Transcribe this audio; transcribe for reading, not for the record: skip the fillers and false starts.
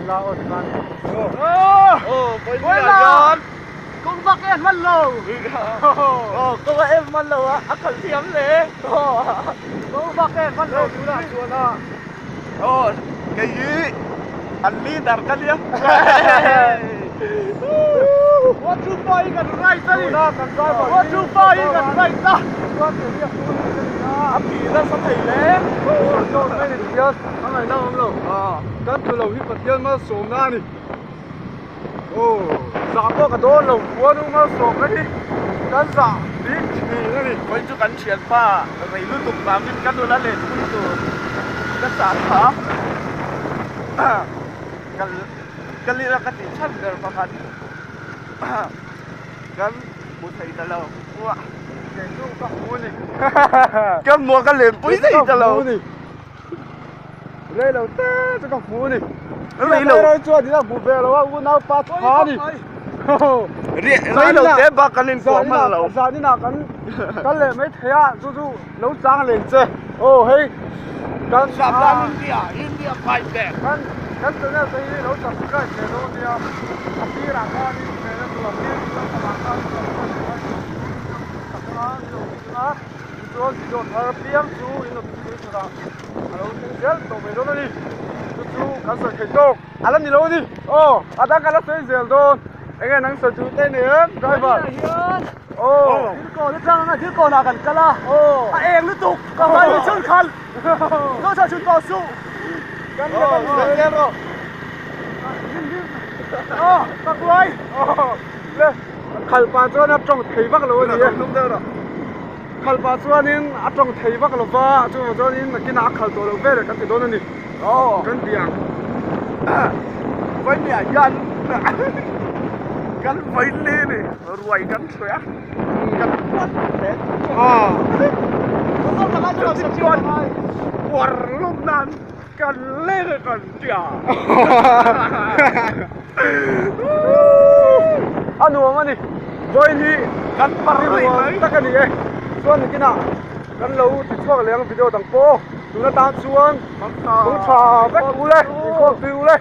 la on khan. Oh, vawiin hian kawng vak em hman lo. Oh, kawng a em hman lo a, a khalh thiam hle. Kawng vak em hman lo tunah chuan a. Oh, kei hi an leader ka nia. One two five kan right a ni. One two five kan right a. A pi nasa thei hle. A ngaihna awm lo. Kan tlu lo hi Pathian malsawmna a ni. Aw, zah pawh ka dawn lo, khuanu malsawmna hi kan zah bik thin a ni. Vawi chu kan thianpa rei lutuk vangin ka nula len pui tur ka chah kha ka ka lira ka tih chhan ber pakhat kan hmu thei ta lo. Kei chu ka hmu a ni. Ka hmu a ka len pui thei ta lo. Rei lo te chu ka hmu a ni. Rei lo. Rei chuan ila hmu ve lo a unau pa tha a ni. Rei lo te bak kan inkuah hman lo. Zan inah kan kal leh mai thei a chu chu lo chang leng che. Aw hei kan Sapdan India India fight back. Kan kan channel te hi lo subscribe ve dawn nia. A sirah khanin hmel a tur a sir lampangah khan subscribe a ni lo tih a. Tichuan video thar piang chu in notification ah a lo thleng zel tawh mai dawn a ni. Chu chu kan sawi thei tawk a la ni lo a ni. Aw a dang kan la sawi zel dawn. Eng nge nang sawi tur te nei em driver? Aw. Thil kawn atang anga thil kawnah kan kal a. Aw. A eng lutuk ka hmai mi chhun khalh. Zo chhan chhun tawh suh. Kan zel rawh. Aw ka kuai. Aw le khalh pah chuan a tawng thei vak lo a ni e. Khalh pah chuanin a tawng thei vak lo va, chuvang chuanin nakinah a khalh tawh loh vel kan ti dawn a ni. Aw. Kan ti ang. Vawinia hian kan vawiin ni ruai kan hruai a, kan puat hle. Aw. Chuti chuan puar lum nan kan leng kan ti a. A nuam a ni. Vawiin hi kan par rih mai tak a ni e. Chuan nikinah kan lo ti chhuak leh ang video dang pawh. Tun atan chuan mangtha vek u le, inkhawm tui u le.